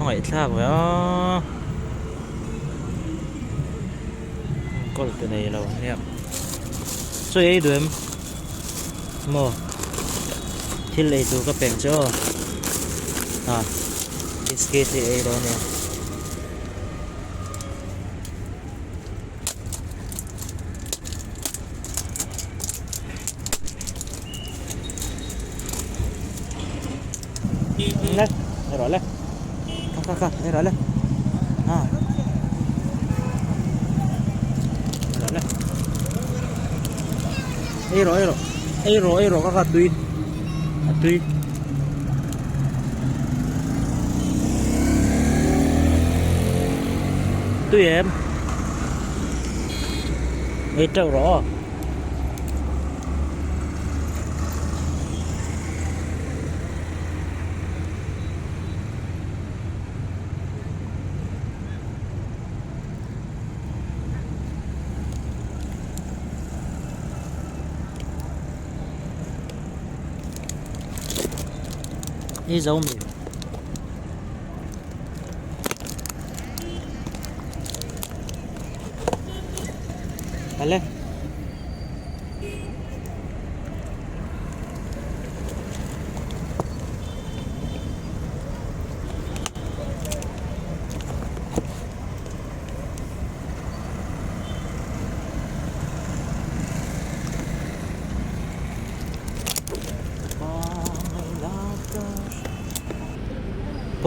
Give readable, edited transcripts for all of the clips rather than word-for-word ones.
khawngaihthlak ve aw enkawl tu nei lo nia chaw ei duh em maw thil ei tur ka pek che aw ah biscuit hi ei dawn nia. Le ei rawh le kha kha kha ei rawh le ah ei rawh le ei rawh ei rawh ei rawh ei rawh kha kha tui a tui. Tui em ei teuh rawh aw. Hi zo mi Hale.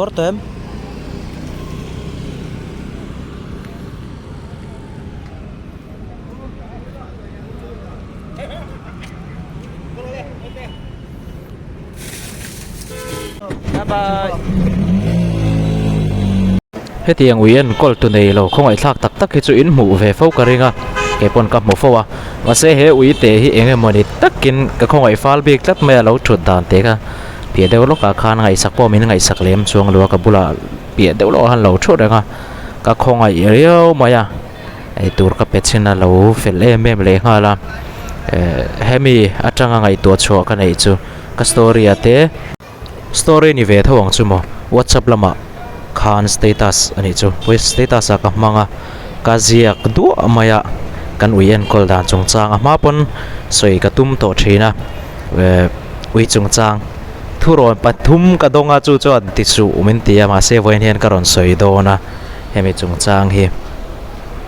Porto em? Bye bye. Hetiang ui enkawl tu nei lo khawngaihthlak tak tak hi chu in hmuh ve fo ka ring a, kei pawn ka hmu fo a, mahse he ui te hi eng emawni takin ka khawngaih fal bik tlat mai a lo thut dan te kha piah deuh lawkah khan ngaihsak pawh min ngaihsak lem chuang lo a ka bulah piah deuh lawkah khan lo thut reng a ka khawngaih riau mai a. Eitur ka pe chin a lo fel em em leh nghal a eh hemi atanga ngaihtuah chhuah ka neih chu ka story ah te story ni ve tho ang chu maw whatsapp lamah khan status a nih chu status ah ka hmang a ka ziak duah mai a kan ui enkawl dan chungchang a hma pawn sawi ka tum tawh thin a eh ui chungchang thurawn pathum ka dawng a chu chuan ti suh min ti a mahse vawiin hian ka rawn sawi dawn a. Hemi chungchang hi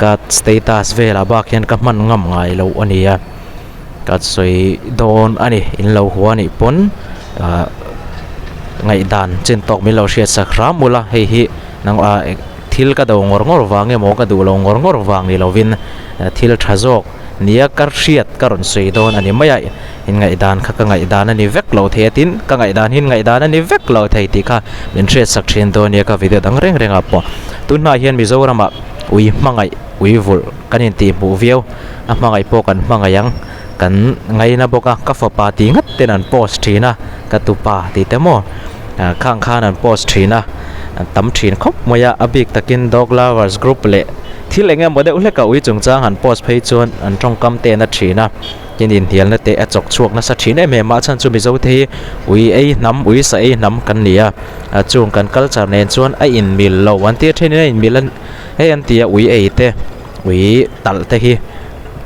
ka status velah bak hian ka hman ngam ngai loh a ni a, ka sawi dawn a ni in lo hua anih pawn ah ngaihdan chin tawk min lo hriat sak hram ula hei hi nang ah thil ka do ngawr ngawr vang emaw ka duh lo ngawr ngawr vang ni lovin thil tha zawk nia ka hriat ka rawn sawi dawn a ni mai a in ngaihdan kha ka ngaihdan a ni vek lo thei a tin ka ngaihdan hi in ngaihdan a ni vek lo thei tih kha min hriat sak thin dawn nia ka video dang reng reng ah pawh tunhnah hian Mizoramah ui hmangaih ui vulh kan intih hmuh viau a hmangaih pawh kan hmangaih ang kan ngaina bawk a ka fapa tih ngat ten an post thin a ka tupa tih te maw ah khang khan an post thin a tam thin khawp mai a a bik takin dog lovers group leh thil eng emaw deuh hlek a ui chungchang han post phei chuan an tawngkam te an a thin a. Tin inhnialna te a chawk chhuak nasa thin em em a, a chhan chu Mizo te hi ui ei hnam, ui sa ei hnam kan ni a, chung kan culture nen chuan a inmil lo an ti a, thenin a inmil a hei an ti a ui ei te, ui talh te hi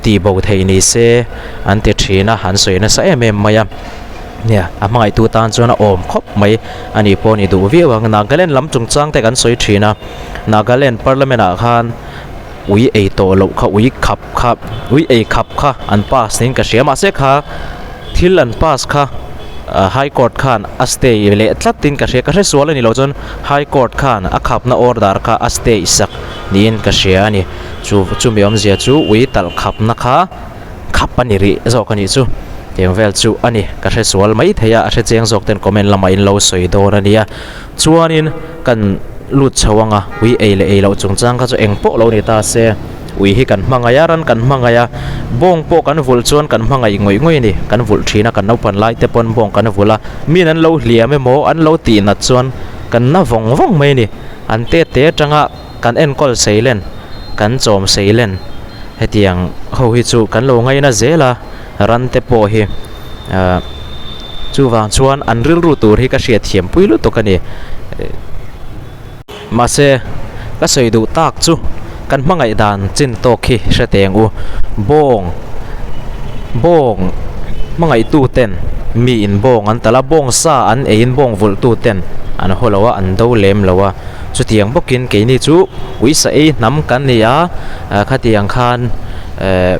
tih bo theih ni se an ti thin a, an sawi nasa em em mai a, nia a hmangaihtu tan chuan a awm khawp mai a nih pawh a ni duh viau ang, Nagaland lam chungchang te kan sawi thin a, Nagaland parliament ah khan. Ui ei tawh loh kha ui khap kha ui ei khap kha an pass niin ka hria mahse kha thil an pass kha ah high court khan a stay leh tlat in ka hria ka hre sual a ni lo chuan high court khan a khapna order kha a stay sak niin ka hria a ni chu chumi awmzia chu ui talh khapna kha khap a ni rih zawk a nih chu tiang vel chu a ni ka hre sual mai thei a a hre chiang zawk ten comment lamah in lo sawi dawn a nia chuanin kan. Lut chho anga ui ei leh ei loh chungchang kha chu eng pawh lo ni ta se, ui hi kan hmangaih a, ran kan hmangaih a, bawng pawh kan vulh chuan kan hmangaih ngawih ngawih a ni, kan vulh thin a, kan naupan lai te pawn bawng kan vulh a, min an lo hliam emaw an lo tih nat chuan kan na vawng vawng mai a ni, an te te atanga kan enkawl sei len, kan chawm sei len, hetiang ho hi chu kan lo ngaina zel a, ran te pawh hi ah chuvang chuan an rilru tur hi ka hriatthiam pui lutuk a ni. Mahse, ka sawi duh tak chu kan hmangaih dan chin tawk hi hre teng u. Bawng, bawng hmangaihtu ten mi in bawng an talh a, bawng sa an eiin bawng vulhtu ten an haw lo a, an do lem lo a. Chutiang bawkin keini chu uisa ei hnam kan ni a, khatiang khan eh.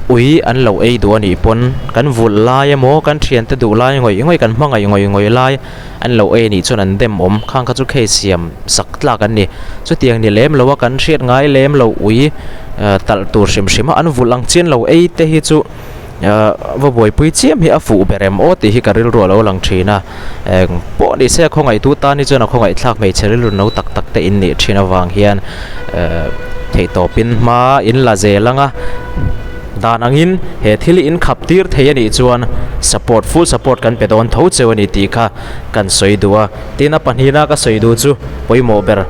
Ui an lo ei duh a nih pawn kan vulh lai emaw kan thiante duh lai ngawih ngawih kan hmangaih ngawih ngawih lai an lo ei a nih chuan an dem awm khang kha chu case siam sak tlak an ni. Chutiang ni lem lo a kan hriat ngai lem lo ui talh tur hrim hrim a an vulh ang chian lo ei te hi chu va buaipui chiam hi a fuh ber em aw tih hi ka rilru a lo lang thin a. Eng pawh ni se a khawngaihtu tan hi chuan a khawngaihthlak hmeichhe rilru no tak tak te in nih thin avang hian eh theihtawpin hma in la zel ang a, dan angin he thil hi in khap tir thei a nih chuan support full support kan pe dawn tho cheu a ni tih kha kan sawi duh a. Tin a pahnihna ka sawi duh chu pawimawh ber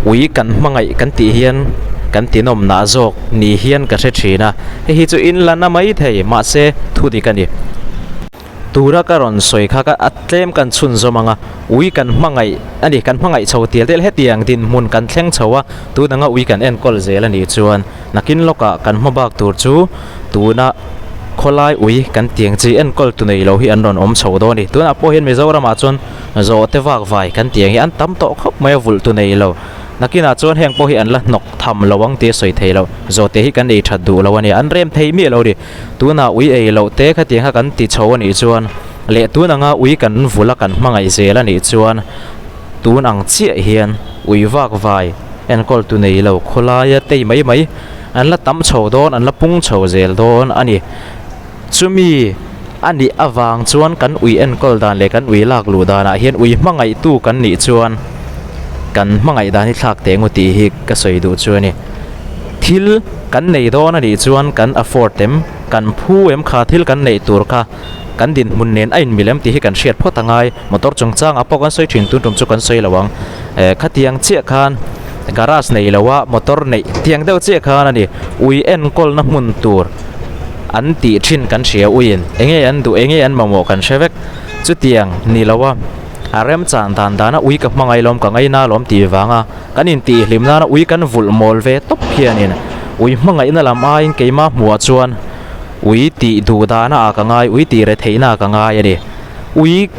ui kan hmangaih kan tih hian kan tinawm nah zawk ni hian ka hre thin a, hei hi chu in la na mai thei mahse thu dik a ni. Tura ka rawn sawi kha ka a tlem kan chhunzawm ang a, ui kan hmangaih a ni, kan hmangaih chho tial tial hetiang dinhmun kan thleng chho a, tun anga ui kan enkawl zel a nih chuan nakin lawkah kan hma bak tur chu tuna khawlai ui kan tiang chi enkawl tu nei lo hi an rawn awm chho dawn a ni. Tunah pawh hian Mizoramah chuan zawhte vak vai kan tiang hi an tam tawh khawp mai a vulh tu nei lo. Nakinah chuan heng pawh hi an la hnawk tham lo ang tih a sawi thei lo, zawhte hi kan ei that duh lo a ni, an rem thei miah lo a ni. Tunah ui ei loh te khatiang kha kan ti chho a nih chuan leh tun anga ui kan vul a kan hmangaih zel a nih chuan tun ang chiah hian ui vak vai enkawl tu nei lo khawlaia tei mai mai an la tam chho dawn an la pung chho zel dawn a ni. Chumi a nih avang chuan kan ui enkawl dan leh kan ui lak luh danah hian ui hmangaihtu kan nih chuan kan hmangaih dan hi thlak teh ngu tih hi ka sawi duh chu a ni. Thil kan nei dawn a nih chuan kan afford em, kan phu em kha thil kan neih tur kha kan dinhmun nen a inmil em tih hi kan hriat phawt a ngai. Motor chungchangah pawh kan sawi thin tun tum chu kan sawi lo ang. Eh khatiang chiah khan garage nei lo a motor neih tiang deuh chiah khan a ni. Ui enkawlna hmun tur an tih thin kan hria uiin enge an duh enge an mamawh kan hre vek. Chutiang ni lo a a remchan dan dana ui ka hmangaih lawm ka ngaina lawm tih vanga Kan intihhlim nana ui kan vulh mawl ve tawp hianin ui hmangaihna lam aiin keimah hmuhah chuan ui tih duh dahna ah ka ngai, ui tih retheihna ah ka ngai a ni. Ui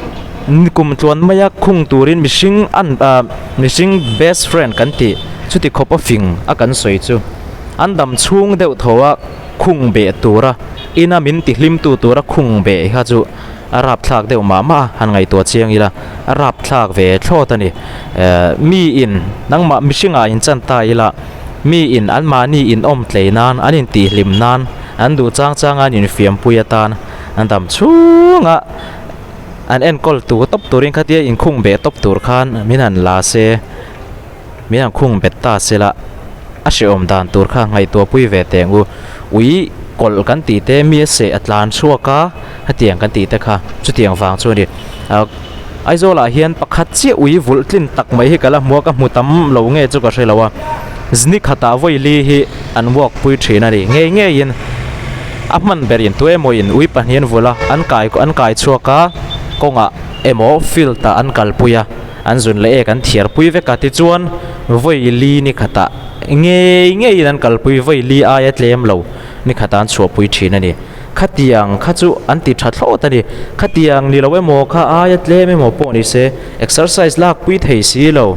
kum tluan maia khung turin mihring an ah mihring best friend kan tih chuti khawp a fing a kan sawi chu an dam chhung deuh tho a khung beh tura ina min tihlimtu tura khung beh kha chu A rapthlak deuh mah mah a, han ngaihtuah chiang ila, a rapthlak ve thlawt a ni. Eh, mi in, nangmah mihringah in chan ta ila, mi in anmahni in awm tlei nan, an intihhlim nan, an duh chang changa an infiampui atan an dam chhung a, an enkawl tu tawp turin khatia inkhung beh tawp tur khan min han la se, min han khung bet ta se la, a hrehawm dan tur kha ngaihtuah pui ve teh ang u. Ui kawlh kan tih te mi a seh a tlan chhuak a, hetiang kan tih te kha chutiang vang chu a ni. Ah Aizawlah hian pakhat chiah ui vulh tlin tak mai hi ka la hmu a, ka hmu tam lo nge chu ka hre lo a. Zni khatah vawi li hi an walk pui thin a ni. Ngei ngeiin a hman berin tu emaw in ui pahnih an vulh a, an kai an kai chhuak a, kawngah emaw field ah an kalpui a. An zun leh ek an thiar pui vek a, tichuan vawi li ni khatah ngei ngeiin an kalpui vawi li aia tlem lo ni khatah an chhuahpui thin a ni. Khatiang kha chu an ti tha thlawt a ni. Khatiang ni lo emaw kha aia tlem emaw pawh ni se exercise lak pui thei si lo,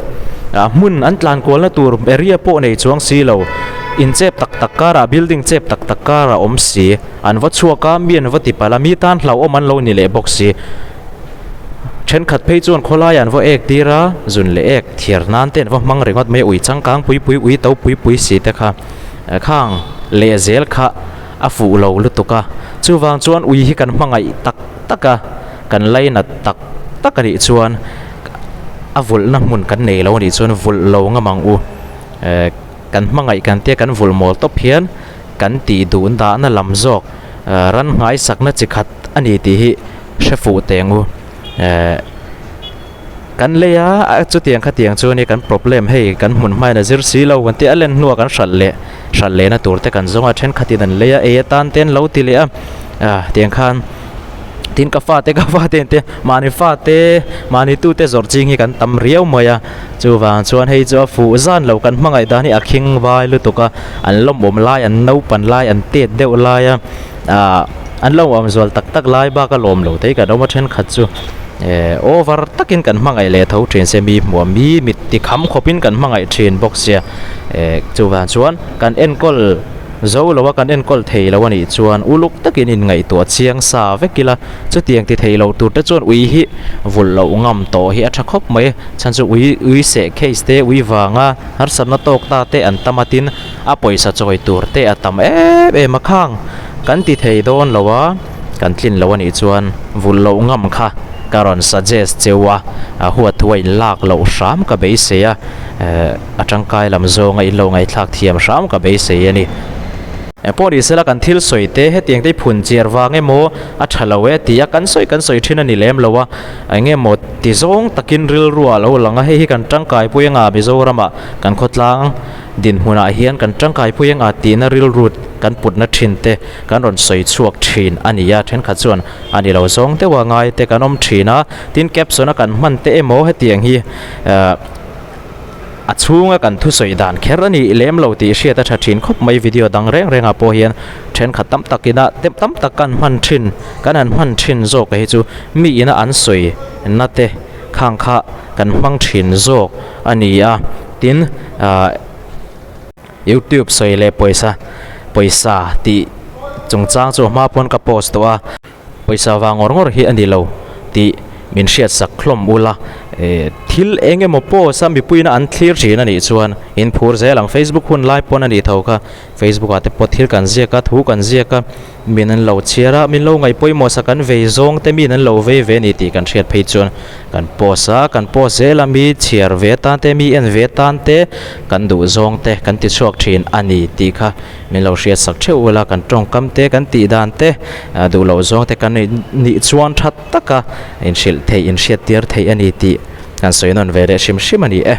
ah hmun an tlan kualna tur area pawh nei chuang si lo, in chep tak tak karah building chep tak tak karah awm si, an va chhuak a, mi an va ti palh a, mi tan hlauhawm an lo ni leh bawk si. Thenkhat phei chuan khawlaiah an va ek tir a, zun leh ek thiar nan te an va hmang ringawt mai a, ui changkang pui pui, ui to pui pui si te kha khang leh zel kha a fuh lo lutuk a. Chuvang chuan ui hi kan hmangaih tak tak a, kan lainat tak tak a nih chuan a vulhna hmun kan nei lo a nih chuan vulh lo ngam ang u. Eh kan hmangaih kan tia kan vulh mawl tawp hian kan tih duh dahna lam zawk ran nghaisakna chi khat a ni tih hi hre fuh teng u eh kan lei a chutiang khatiang chu ania kan problem hei kan hmun hmain a zir si lo kan tih a len hnuah kan hralh leh hralh lehna tur te kan zawng a thenkhatin an lei a ei atan te an lo ti leh a ah tiang khan. Tin ka fate ka fate te mahni fate mahni tute zawrh ching hi kan tam riau mai a, chuvang chuan hei chu a fuh zan lo kan hmangaih dan hi a khing vai lutuk a, an lawmawm lai an naupan lai an tet deuh lai a ah an lawmawm zual tak tak lai bak a lawm lo thei kan awm a thenkhat chu eh over takin kan hmangaih leh tho thin se mi hmuh a mi mit ti kham khawpin kan hmangaih thin bawk sia eh chuvang chuan kan enkawl. Zo lo a kan enkawl thei lo a nih chuan uluk takin inngaihtuah chiang sa vek ila, chutiang ti thei lo tur te chuan ui hi vulh loh ngam tawh hi a tha khawp mai. Chhan chu ui ui seh case te ui vanga harsatna tawk ta te an tam a tin a pawisa chawi tur te a tam em em a khang kan ti thei dawn lo a, kan tlin lo a nih chuan vulh loh ngam kha ka rawn suggest cheu a, a huat thu a inlak loh hram ka beisei a. A tangkai lam zawnga in lo ngaihthlak thiam hram ka beisei a ni. Engpawh ni sela kan thil sawi te hetiang te hi phun chiar vang emaw a tha lo e tia kan sawi kan sawi thin a ni lem lo a, eng emaw ti zawng takin rilru ah lo lang a, hei hi kan tangkai pui anga Mizoramah kan khawtlang dinhmunah hian kan tangkai pui anga tihna rilru kan putna thin te kan rawn sawi chhuak thin a ni a, thenkhat chuan a ni lo zawng deuha ngai te kan awm thin a, tin caption a kan hman te emaw hetiang hi eh. A chhunga kan thusawi dan kher a nih lem lo tih hriat a tha thin khawp mai video dang reng rengah pawh hian thenkhat tam tak ina te tam tak kan hman thin kan han hman thin zawk hi chu mi ina an sawi na te khang kha kan hmang thin zawk a ni a tin ah youtube sawi leh pawisa pawisa tih chungchang chu hma pawn ka post tawh a. Pawisa vang ngawr ngawr hi a ni lo tih min hriatsak hlawm ula, thil eng emaw post a mipuiin an thlir thin a nih chuan in phur zel ang. Facebook hun lai pawn a nih tho kha, Facebook ah te pawh thil kan ziak a, thu kan ziak a, min an lo chhiar a, min lo ngaih pawimawh sak an vei zawng te min an lo vei ve a ni tih kan hriat phei chuan kan post a, kan post zel a, mi chhiar ve atan te, mi en ve atan te, kan duh zawng te kan ti chhuak thin a ni tih kha. Min lo hriat sak theuh ula, kan tawngkam te, kan tih dan te, duh loh zawng te kan nih chuan tha taka inhrilh theih, inhriat tir theih a ni tih kan sawi nawn ve leh hrim hrim a ni e.